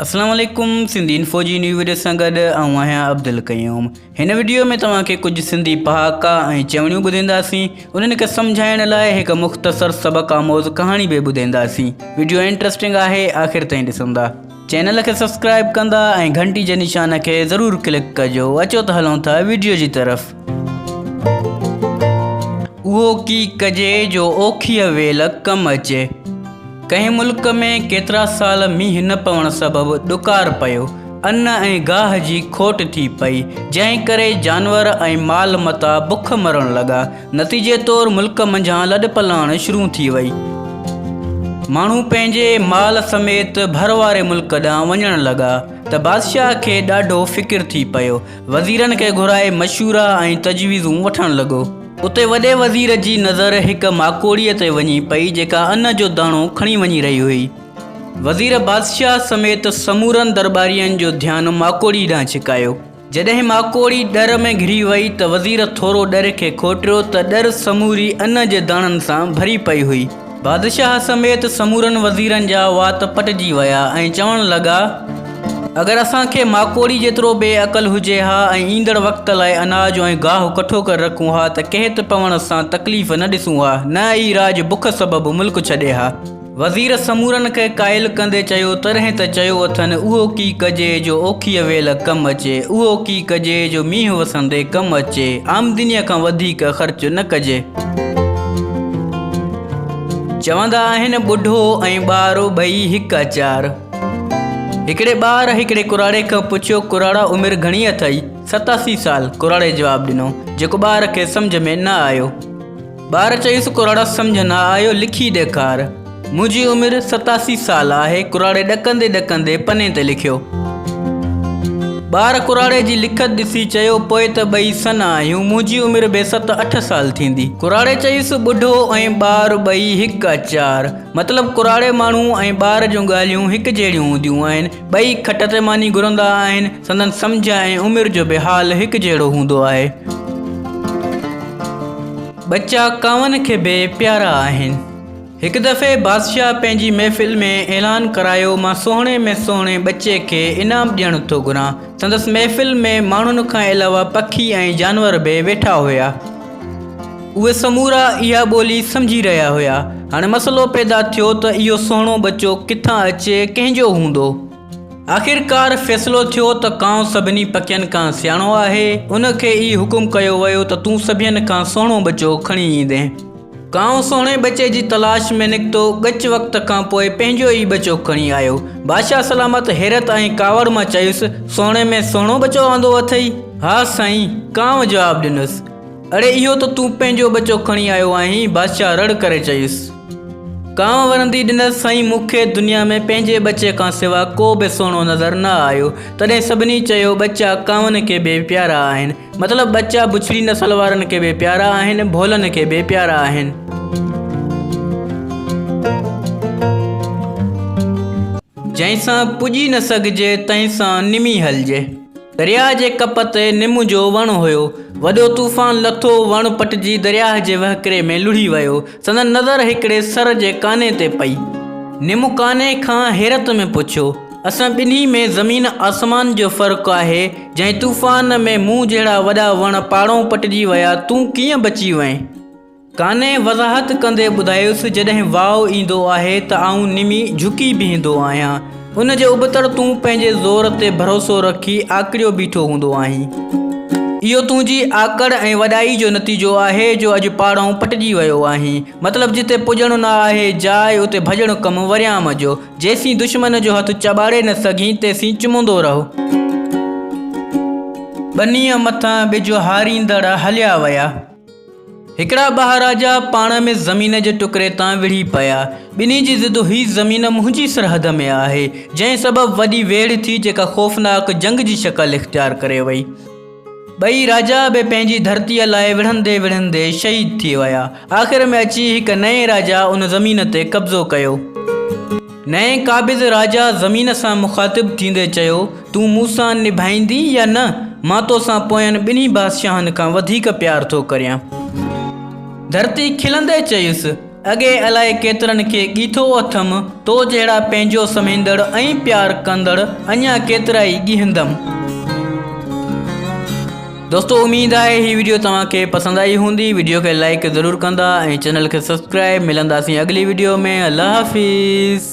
اسلام عليڪم سنڌي انفو جي نيو وڊيو سان گڏ آئون آهيان عبدالقيوم هن وڊيو ۾ توهان کي ڪجهه سنڌي پهاڪا ۽ چوڻيون ٻڌينداسين انهن کي سمجهائڻ لاء هڪ مختصر سبق آموز ڪهاڻي به ٻڌينداسين وڊيو انٽرسٽنگ آهي آخر تائين ڏسندا چينل کي سبسڪرائب ڪندا ۽ گهنٽي جي نشان کي ضرور ڪلڪ ڪجو اچو ته هلون ٿا وڊيو جي طرف. اهو ڪي ڪجي جو اوکيء ويل ڪم اچي. ڪنهن ملڪ ۾ ڪيترا سال مينهن نه پوڻ سبب ڏڪار پيو. ان ۽ گاهه جي کوٽ ٿي پئي، جنهن ڪري جانور ۽ مال متاع بک مرڻ لڳا. نتيجي طور ملڪ منجهان لڏپلاڻ شروع ٿي وئي. ماڻهو پنهنجي مال سميت ڀر واري ملڪ ڏانهن وڃڻ لڳا ته بادشاهه کي ڏاڍو فڪر ٿي پيو. وزيرن کي گهرائي مشورا ۽ تجويزون وٺڻ لڳو. اتي وڏي وزير جي نظر هڪ ماڪوڙيء تي وڃي پئي جيڪا ان جو داڻو کڻي وڃي رهي هئي. وزير بادشاهه سميت سمورن درٻارين جو ڌيان ماڪوڙي ڏانهن ڇڪايو. جڏهن ماڪوڙي ڏر ۾ گهري وئي ته وزير ٿورو ڏر کي کوٽيو ته ڏر سموري ان جي داڻن سان ڀري پئي هئي. بادشاهه سميت سمورن وزيرن جا وات پٽجي ويا ۽ چوڻ لڳا، اگر اسان کي ماڪوڙي جيترو بي عقل هجي ها ۽ ايندڙ وقت لاء اناج ۽ گاهه ڪٺو ڪري رکون ها ته قحط پوڻ سان تڪليف نه ڏسون ها، نه ئي راڄ بک سبب ملڪ ڇڏي ها. وزير سمورن کي قائل ڪندي چيو، تڏهن ته چيو اٿن، اهو ڪي ڪجي جو اوکيء ويل ڪم اچي، اهو ڪي ڪجي جو مينهن وسندي ڪم اچي، آمدنيء کان وڌيڪ خرچ نه ڪجي. چوندا آهن ٻڍو ۽ ٻار ٻئي هڪ اچار. هڪڙي ٻار هڪڙي ڪراڙي کان پڇيو ڪراڙا عمر گهڻي اٿئي؟ 87 سال ڪراڙي جواب ڏنو، جيڪو ٻار کي سمجهه ۾ نه آيو. ٻار چيس ڪراڙا سمجهه نه آيو لکي ڏيکار. منهنجي عمر 87 سال آهي ڪراڙي ڏڪندي ڏڪندي پني تي لکيو. ٻار ڪراڙي جي لکت ڏسي چيو پوء ته ٻئي سن آهيون منهنجي عمر به ست اٺ سال ٿيندي. ڪراڙي چيس ٻڍو ۽ ٻار ٻئي هڪ اچار. مطلب ڪراڙي ماڻهو ۽ ٻار جون ڳالهيون هڪ جهڙيون هونديون آهن. ٻئي کٽ تي ماني گهرندا آهن. سندن سمجهه ۽ عمر جو به حال هڪ جهڙو هوندو آهي. ٻچا ڪانون کي به پيارا آهن. هڪ دفعي بادشاهه پنهنجي محفل ۾ اعلان ڪرايو مان سهڻي ۾ سهڻي ٻچي کي انعام ڏيڻ ٿو گهران. سندس محفل ۾ ماڻهن کان علاوه پکي ۽ جانور به ويٺا هيا. اهي سمورا اها ٻولي سمجهي رهيا هيا. هاڻي مسئلو پيدا ٿيو ته اهو سهڻو ٻچو ڪٿان اچي ڪنهن جو هوندو؟ آخرڪار فيصلو ٿيو ته ڪانء سڀني پکين کان سياڻو آهي، ان کي ئي حڪم ڪيو ويو ته تون سڀين کان سهڻو ٻچو کڻي ايندين. ڪانء سهڻي ٻچي جي تلاش ۾ نڪتو. ڳچ وقت کان پوء پنهنجو ئي ٻچو کڻي آيو. بادشاهه سلامت حيرت ۽ ڪاوڙ مان چيس، سهڻي ۾ سهڻو ٻچو آندو اٿئي؟ ها سائين! ڪانء جواب ڏنس. اڙي اهو ته تون پنهنجو ٻچو کڻي آيو آهين! بادشاهه رڙ ڪري چيس. ڪانء ورندي ڏنس، سائين مون کي دنيا ۾ پنهنجي ٻچي کان سوا ڪو به سهڻو نظر نه آيو. تڏهن سڀني چيو، ٻچا ڪانون کي به پيارا آهن. مطلب ٻچا بڇڙي نسل وارن کي به پيارا آهن، ڀولن کي به پيارا آهن. جنهن سان پڄي نه سگهجي، تنهن سان نمي هلجي. درياهه جي ڪپ تي نم جو وڻ هيو. وڏو طوفان لٿو، وڻ پٽجي درياهه جي وهڪري ۾ لڙهي ويو. سندن نظر هڪڙي سر جي ڪاني تي پئي. نم ڪاني کان حيرت ۾ پڇيو. اسان ٻنهي ۾ زمين آسمان جو فرق آهي، جنهن طوفان ۾ مون جهڙا وڏا وڻ پاڙئون پٽجي ويا، تون ڪيئن بچي وئين؟ ڪاني وضاحت ڪندي ٻڌايس، جڏهن واء ايندو آهي ته آئون نمي جهڪي بيهندو آهيان، ان جي ابتڙ تون پنهنجي زور تي ڀروسو رکي آڪڙيو بيٺو هوندو آهين. اهو تنهنجي آڪڙ ۽ وڏائي جو نتيجو آهي جو اڄ پاڙئون پٽجي ويو آهين. مطلب جتي پڄڻ نه آهي جاء، اتي ڀڄڻ ڪم وريام جو. جيسين دشمن جو هٿ چٻاڙي نه سگهين، تيسين چمندو رهه. ٻنيء مٿان ٻج هاريندڙ هليا ويا. هڪڙا ٻه راجا پاڻ ۾ زمين جي ٽڪري تان وڙهي پيا. ٻنهي جي ضد هئي زمين منهنجي سرحد ۾ آهي، جنهن سبب وڏي ويڙهه ٿي جيڪا خوفناڪ جنگ جي شڪل اختيار ڪري وئي. ٻئي راجا به پنهنجي ڌرتيء لاء وڙهندي وڙهندي شهيد ٿي ويا. آخر ۾ اچي هڪ نئين راجا ان زمين تي قبضو ڪيو. نئين قابض راجا زمين سان مخاطب ٿيندي چيو، تون مون سان نڀائيندين يا نه؟ مان توسان پوين ٻنهي بادشاهن کان وڌيڪ پيار ٿو ڪريان. ڌرتي کلندي چيس. اڳي الائي ڪيترن کي ڳيٿو اٿم، تو جهڙا پنهنجو سمهيندڙ ۽ پيار ڪندڙ اڃا ڪيترائي ڳيهندم. دوستو اميد آهي هي وڊيو توهان کي پسند آئي هوندي وڊيو کي لائيڪ ضرور ڪندا ۽ چينل کي سبسڪرائب ملنداسين اڳلي وڊيو ۾ الله حافظ.